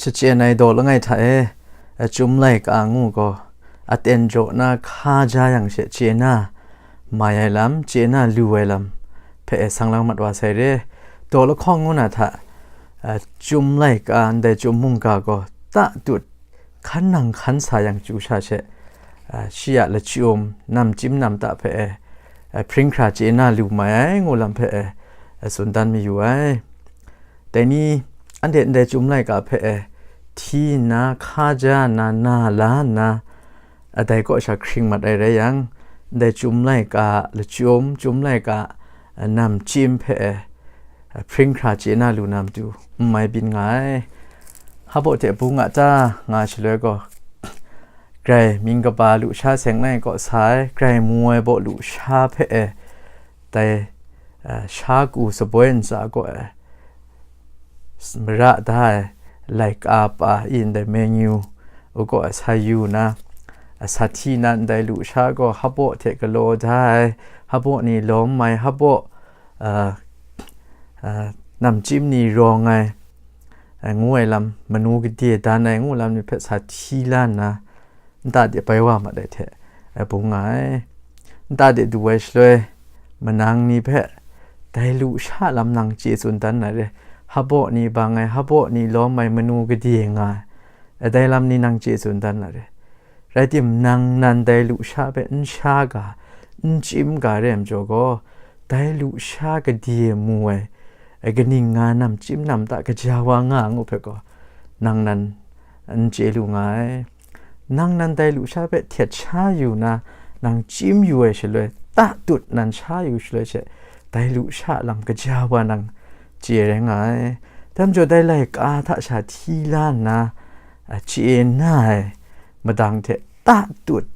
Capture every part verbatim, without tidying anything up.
Shachyen ai daw langai hta e, Chyum Laika ngu gaw, aten jaw na hkaja yang she chye na mai ai lam, chye na lu ai lam hpe e sang lang mat wa sai re. Daw lahkawng ngu na hta, Chyum Laika ndai Chyum mungga gaw tatut hkan nang hkan sa yang chyu sha she, shi a lachyum, namchyim namta hpe e, hpring hkra chye na lu mai ai ngu lam hpe e, tsun dan mayu ai. Dai ni, anhte ndai Chyum Laika hpe e, hti nna, hkaja nna, na la nna, a, dai kaw sha hkring mat ai rai yang, ndai Chyum Laika lachyum, Chyum Laika, a, namchyim hpe e, a, hpring hkra chye na lu na matu, n mai byin nga ai. Hpabaw hte bung a ta nga shaloi gaw, grai mying kaba lusha seng langai kaw sa ai, grai mu ai baw lusha hpe e, dai, a, sha ku saboi ntsa kaw e, mara da ai laika pa in dai menu u kaw a sa yu na, a sa hti na ndai lusha gaw hpabaw hte galaw da ai, hpabaw ni lawm ai, hpabaw, a, a, namchyim ni rawng ai, a, ngu ai lam, manu gade dan ai ngu lam ni hpe sa hti la nna, nta de bai wa mat ai hte, a, bung nga ai. Nta de du ai shaloi, manang ni hpe, dai lusha lam nang chye tsun dan na re, hpabaw ni bang ai, hpabaw ni lawm ai, manu gade nga ai, a, dai lam ni nang chye tsun dan na re. Rai timung, nang nan dai lusha hpe n sha ga, n chyim ga re ai majaw gaw, dai lusha gade mu ai, a, kaning nga namchyim namta kaja wa nga ngu hpe gaw, nang nan n chye lu nga ai. Nang nan dai lusha hpe htet sha yu na, nang chyim yu ai shaloi, tatut nan sha yu shaloi she, dai lusha lam kaja wa nang chye rai nga ai. Dai majaw dai laika hta sha hti la nna, a, chye na ai madang hte tatut,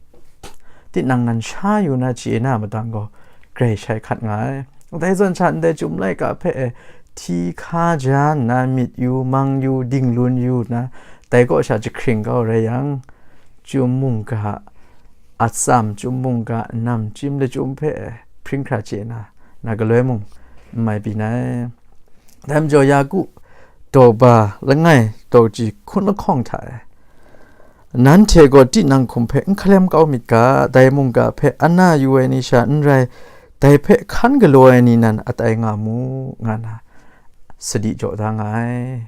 tinang nan sha yu na chye na madang gaw, grai shai hkat nga ai. Dai zawn sha ndai Chyum Laika hpe e, hti hkaja nna myit yu, mang yu, dinglun yu nna, dai kaw sha jahkring kau rai yang, Chyum mungga, atsam Chyum mungga, namchyim lachyum hpe e, hpring hkra chye na, na galoi mung n mai byin ai. Dai majaw Yaku daw ba langai daw ji hkun lahkawng hta e, nanhte gaw tinang hkum hpe n hkalem kau myit ga, dai mungga hpe ana yu ai ni sha n rai, dai hpe hkan galaw ai ni nan atai nga mu, nga na sadi jaw da nga ai.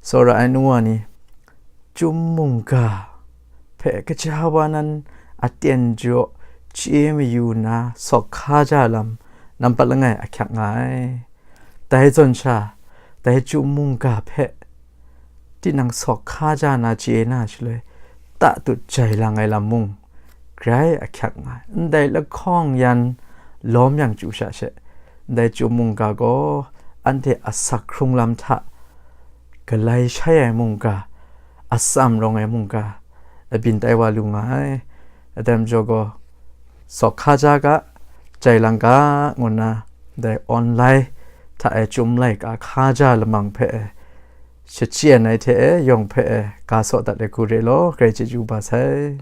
Tsawra ai nu wa ni, Chyum mungga hpe kaja wa nan aten jaw chye mayu na sawk hkaja lam nampat langai ahkyak nga ai. Dai zawn sha, dai Chyum mungga hpe tinang sawk hkaja na chye na shaloi, tatut jai lang ai lam mung grai ahkyak nga ai. Ndai lahkawng yan lawm yang chyu sha she, ndai Chyum mungga gaw anhte asak hkrung lam hta galai shai ai mungga, atsam rawng ai mungga, abyin tai wa lu nga ai. Dai majaw gaw, sawk hkaja ga, jai lang ga, ngu nna, dai online hta e Chyum Laika hkaja lamang hpe e, shachyen ai hte e, yawng hpe e, ga saw dat ai hku re law, grai chyeju ba sai.